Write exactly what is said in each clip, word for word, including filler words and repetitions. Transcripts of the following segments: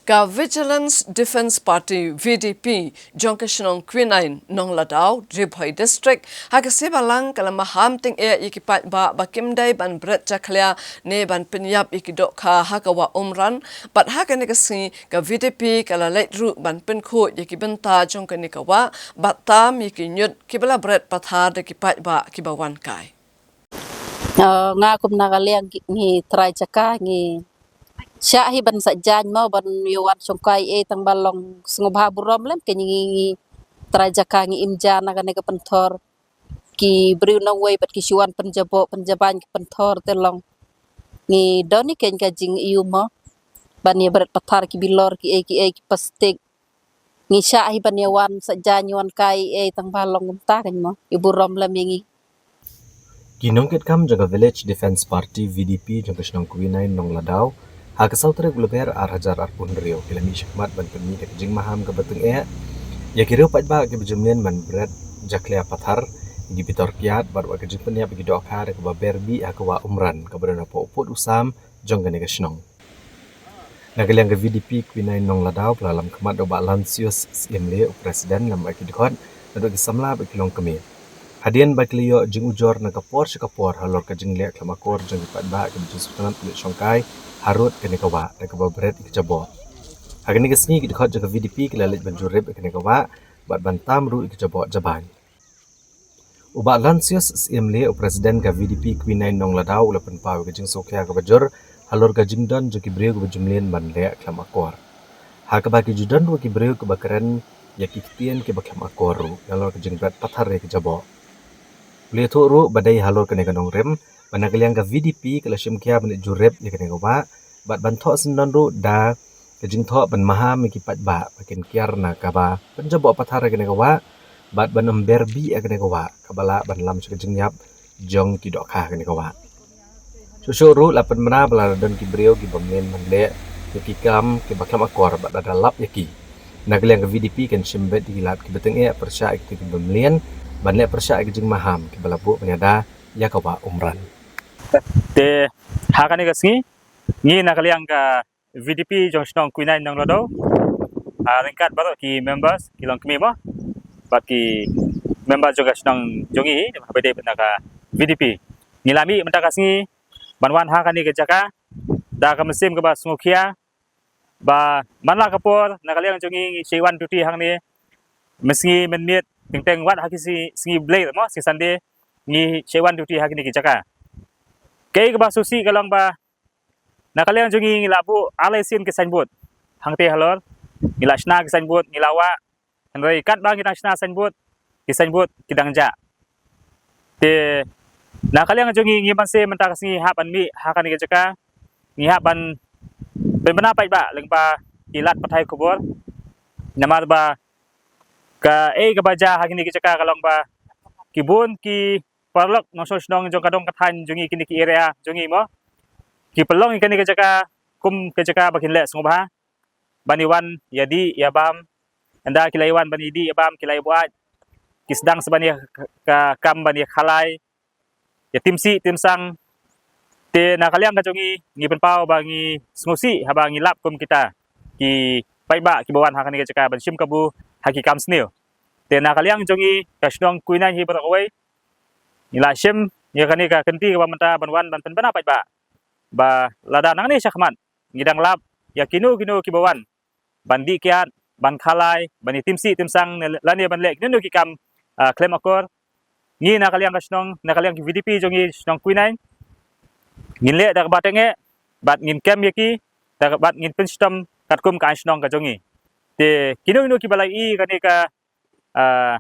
Ka Vigilance Defence Party, V D P, jong ka shnong Kwinain, Nongladaw, Ri Bhoi District, ha ka sngi ba la wan ka la maham tyngeh ïa ki paidbah ba kim dei ban bret jakhlia ne ban pynïap ïa ki dohkha ha ka wah Umran, bad ha kane ka sngi ka V D P ka la leit ruh ban pynkhuid ïa ki bynta jong kane ka wah, bad tam ïa ki ñiut kiba la bret pathar da ki paidbah kiba wan kai. Eh, nga kum na ka liang ki, ngi trai jaka ngi shah hi ban sa jaiñ mo ban ïa wan shongkai eh tang ba long sngewbha burom lem ke ngi, ngi trai jaka ngi im ja na kane ka pynthor ki briew nongwei bad ki shu wan pynjaboh pynjabañ ki pynthor te long ngi don hi kein ka jingïohi mo ban ïa bret pathar ki bilor ki ei ki ei ki plastik. Ngi shah hi ban ïa wan sa jaiñ ïa wan kai eh tang ba long kumta kein mo. I burom lem ïa ngi. Ki nongkitkam jong ka Village Defence Party, V D P, jong ka shnong Kwinain, Nongladaw, ha ka saw tarik u Lber ar hajar arphew hynriew ki la mih shakhmat ban pynmih da ka jingmaham kaba tyngeh ïa ki riew paidbah kiba jumlien ban bret jakhlia pathar ïa ki bitor kiad bad wat ka jingpynïap ïa ki dohkha da kaba ber bih ha ka wah Umran kaba don hapoh u pud u sam jong kane ka shnong. Na ka liang ka V D P Kwinain Nongladaw ba la lam khmat da u Bah Lansius Syiemlieh u President lem bad ki dkhot naduh ki samla bad ki longkmie. Hadien ba ki la ïoh jingujor na ka por sha ka por halor ka jingleh khlem akor jong ki paidbah kiba jingsngewtynnat ban leit shongkai harud kane ka wah da kaba bret ïa ki jaboh. Ha kane ka sngi ki dkhot jong ka V D P ki la leit ban jurip ïa kane ka wah bad ban tam ruh ïa ki jaboh jabañ. U Bah Lansius Syiemlieh u President ka V D P Kwinain Nongladaw u la pynpaw ïa ka jingsngewkhia kaba jur halor ka jingdon jong ki briew kiba jumlien ban leh khlem akor. Ha kaba ki ju don ruh ki briew kiba kren ïa ki ktien kiba khlem akor ruh halor ka jingbret pathar ïa ki jaboh. U la ïathuh ruh ba dei halor kane ka nongrim ba na ka liang ka V D P ka la shim khia ban leit jurip ïa kane ka wah bad ban thoh syndon ruh da ka jingthoh ban maham ïa ki paidbah ba kin kiar na kaba pynjaboh pathar ïa kane ka wah bad ban ym ber bih ïa kane ka wah kaba lah ban lam sha ka jingïap jong ki dohkha kane ka wah. Shuh shuh ruh la pynbna ba la don ki briew kiba mlien ban leh ïa ki kam kiba khlem akor bad lada lap ïa ki, na ka liang ka V D P kan shim beit ïa ki lad kiba tyngeh pyrshah ïa kito kiba mlien ban leh pyrshah ïa ki jingmaham kiba la buh ban ïada ïa ka wah Umran. Te ha kane ka sngi ngi na ka liang ka V D P jong shnong Kwinain Nongladaw, ha ryngkat baroh ki members ki longkmie mo bad ki members jong ka shnong jong ngi haba dei na ka V D P, ngi la mih mynta ka sngi ban wan ha kane ka jaka da ka mynsiem kaba sngewkhia ba man la ka por na ka liang jong ngi ngi shei wan duty hangne mynsngi mynmiet teng teng wat ha ki sngi, sngi Blei mo, sngi Sunday ngi shei wan duty ha kine ki jaka. Kaei kaba sngewsih ka long ba na ka liang jong ngi ngi la buh ar lai sien ki signboard hangtei halor, ngi la shna ki signboard, ngi la wah, hynrei katba ngi dang shna signboard, ki signboard ki dang jah. Te na ka liang jong ngi ngi banse mynta ka sngi hap ban mih ha kane ka jaka, ngi hap ban pynbna paidbah lyngba ki lad pathai khubor. Namar ba kaei kaba jia ha kine ki jaka ka long ba ki bun ki paralok nongshong shnong jong ka dong ka thaiñ jong ngi kine ki area jong ngi mo, ki pynlong ïa kane ka jaka kum ka jaka ba kin leh sngewbha ban ïa wan ïa dih ïa bam. Ynda ki la ïa wan ban ïa dih ïa bam ki la ïa buaid, ki sdang sa ban ïa ka, ka kam ban ïa khalai, ïa timsih timsang. Te na ka liang ka jong ngi ngi pynpaw ba ngi sngewsih haba ngi lap kum kita ki paidbah kiba wan ha kane ka jaka ban shim kabu ha ki kam sniew. Te na ka liang jong ngi ka shnong Kwinain hi baroh kawei ngi la shim ïa kane ka kynti kaba mynta ban wan ban pynbna paidbah ba lada nangne shakhmat ngi dang lap ïa kino kino kiba wan ban dih kiad, ban khalai, ban ïa timsih timsang ne lane ban leh kino kino ki kam, ah, khlem akor, ngi na ka liang ka shnong, na ka liang ki V D P jong ngi shnong Kwinain, ngin leh da kaba tyngeh bad ngin kem ïa ki da ka, bad ngin pynshitom katkum ka aiñ shnong ka jong ngi. Te kino kino kiba la ïohi kane ka, ah,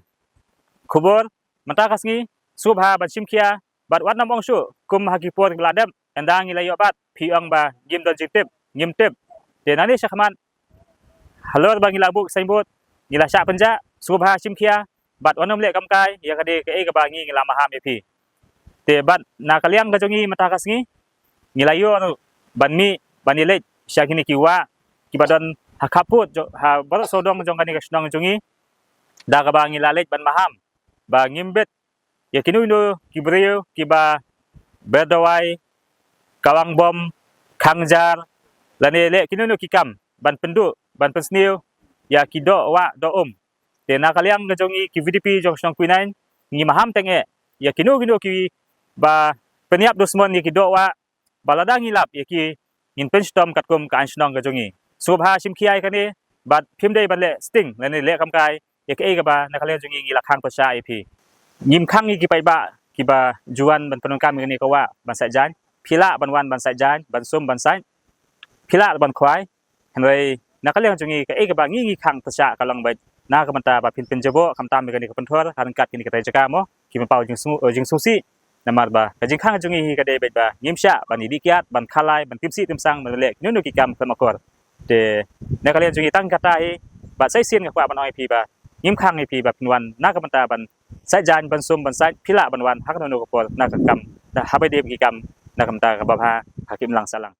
khubor mynta ka sngi, sngewbha ban shim khia bad wat nym ong shuh kum ha ki por kiba la dep, ynda ngi la ïoh bat phi ong ba ngim don jingtip, ngim tip. Te nangne shakhmat halor ba ngi la buh signboard, ngi la shah pynjah, sngewbha shim khia bad wat nym leh kamkai ïa kane kaei kaba ngi ngi la maham ïa phi. Te bad na ka liang ka jong ngi mynta ka sngi ngi la ïoh ban mih ban ïaleit sha kine ki wah kiba don ha khappud jong, ha baroh sawdong jong kane ka shnong jong ngi, da kaba ngi la leit ban maham ba ngim bit ïa kino kino ki briew kiba ber dawai, kawang bom, khang jar lane leh kino kino ki kam ban pynduh, ban pynsniew ïa ki doh wah doh um. Te na ka liang ka jong ngi ki VDP jong shnong Khuinai, ngi maham teng eh ïa kino kino kiba pynïap dusmon ïa ki doh wah, ba lada ngi lap ïa ki, ngin pynshitom katkum ka aiñ shnong ka jong ngi. Sngewbha shim khia ïa kane, bad phim dei ban leh sting lane leh kamkai ïa kaei kaba na ka liang jong ngi ngi la khang pyrshah ïa phi. Ngim khang ïa ki paidbah kiba ju wan ban pyndonkam ïa kane ka wah ban sait jaiñ. Phi lah ban wan ban sait jaiñ, ban sum ban sait, phi lah ban khwai. Hynrei na ka liang jong ngi kaei kaba ngi ngi khang pyrshah ka long beit na ka bynta ba phin pynjaboh khamtam ïa kane ka pynthor ha ryngkat kine ki trai jaka mo, ki pynpaw jingsngew, eh, jingsngewsih. Namar ba ka jingkhang jong ngi hi ka dei beit ba ngim shah ban ïadih kiad, ban khalai, ban tim sih tim sang, ban leh kino kino ki kam khlem akor. Te na ka liang jong ngi tang kata hi, bad sa shisien nga kwah ban ong ïa phi ba ngim khang ïa phi ba phin wan na ka bynta ban sait jaiñ, ban sum ban sait, phi lah ban wan ha kano kano ka por na ka kam, na ha ba dei ki kam, na ka bynta kaba bha ha ki imlang sahlang.